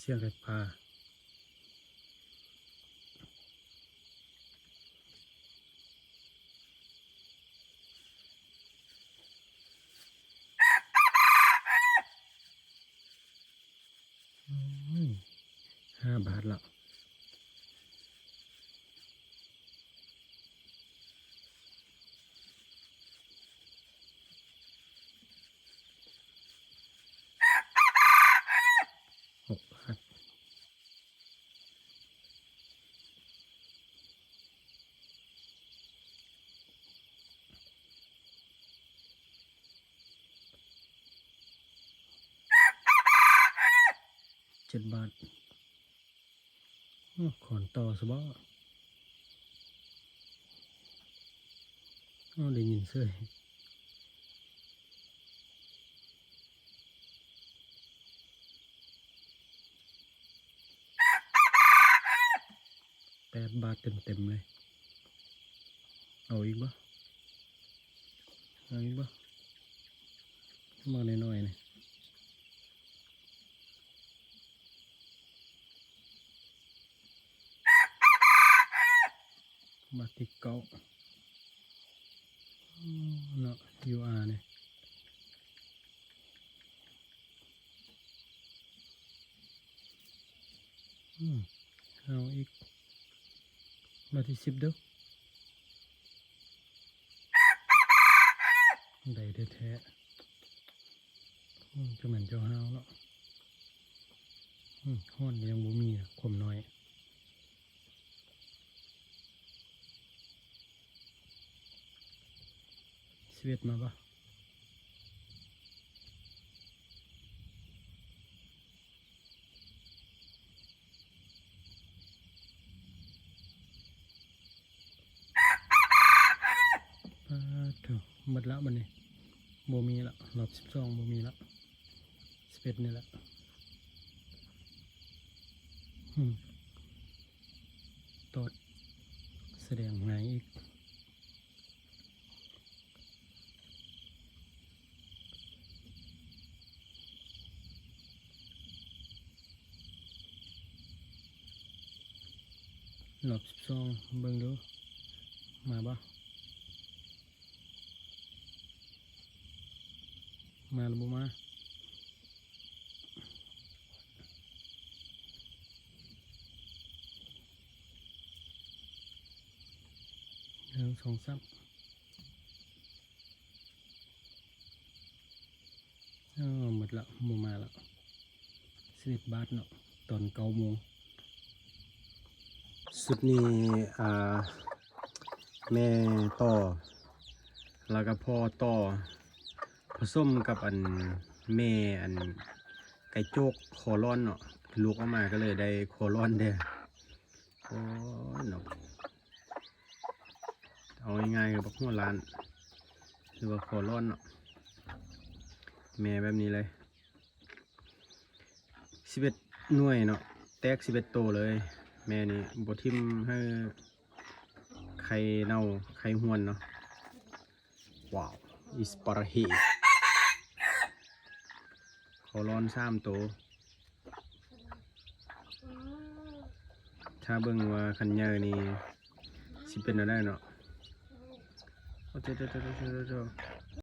ສຽງໄກ່ປ່າ. ໂອ້ຍ ຫ້າບາດລະ. ຫົກບາດ. ເຈັດບາດ. ໂອ້ ຂອນຕໍ່ຊະບໍ? ໂອ້ ໄດ້ຍິນເສີຍ. ແປດບາດເຕັມໆເລີຍ. ເອົາອີກບໍ່? ເອົາອີກບໍ່? ມາໜ້ອຍໆນີ້. ບາດທີເກົ້າ. ໂອ້ ເນາະ ຢູອານີ້. ອືມ ເອົາອີກ. ບາດທີສິບເດີ້. ໄດ້ແທ້ໆ. ອືມ ຈະແມ່ນເຈົ້າຫ້າວເນາະ. ອືມ ຮ້ອນຍັງບໍ່ມີ ຄວາມນ້ອຍ. ສິບເອັດມາບໍ່? ປາດໂທ້ ໝົດລະບັດນີ້. ບໍ່ມີລະ ລອບສິບສອງບໍ່ມີລະ. ສິບເອັດນີ້ແຫຼະ. ອືມ ຕອດສະແດງໃຫ້ອີກ. ລອບສິບສອງ ເບິ່ງດູ ມາບໍ່? ມາຫຼືບໍ່ມາ? ໜຶ່ງ ສອງ ສາມ. ເອີ ໝົດລະ ບໍ່ມາລະ. ສິບເອັດບາດເນາະ ຕອນເກົ້າໂມງ. ຊຸດນີ້ ອ່າ ແມ່ຕໍ່ ແລ້ວກໍພໍ່ຕໍ່ ປະສົມກັບອັນແມ່ອັນໄກ່ໂຈກຄໍລອນເນາະ. ລູກອອກມາກໍເລີຍໄດ້ຄໍລອນແດ່. ໂອ້ຍເນາະ ເອົາງ່າຍໆ ຄືບັກຫົວລ້ານ ຫຼືວ່າຄໍລອນເນາະ. ແມ່ແບບນີ້ເລີຍ. ສິບເອັດໜ່ວຍເນາະ ແຕກສິບເອັດໂຕເລີຍ. ແມ່ນີ້ບໍ່ຖິ້ມໃຫ້ໄຂ່ເນົ່າໄຂ່ຮ່ວນເນາະ. ວ້າວ ອິດສະປາຣະເຮ ເຂົາລອນສາມໂຕ. ຖ້າເບິ່ງວ່າຄັນໃຫຍ່ນີ້ຊິເປັນແນວໃດເນາະ. ໂອ້ ໂອ້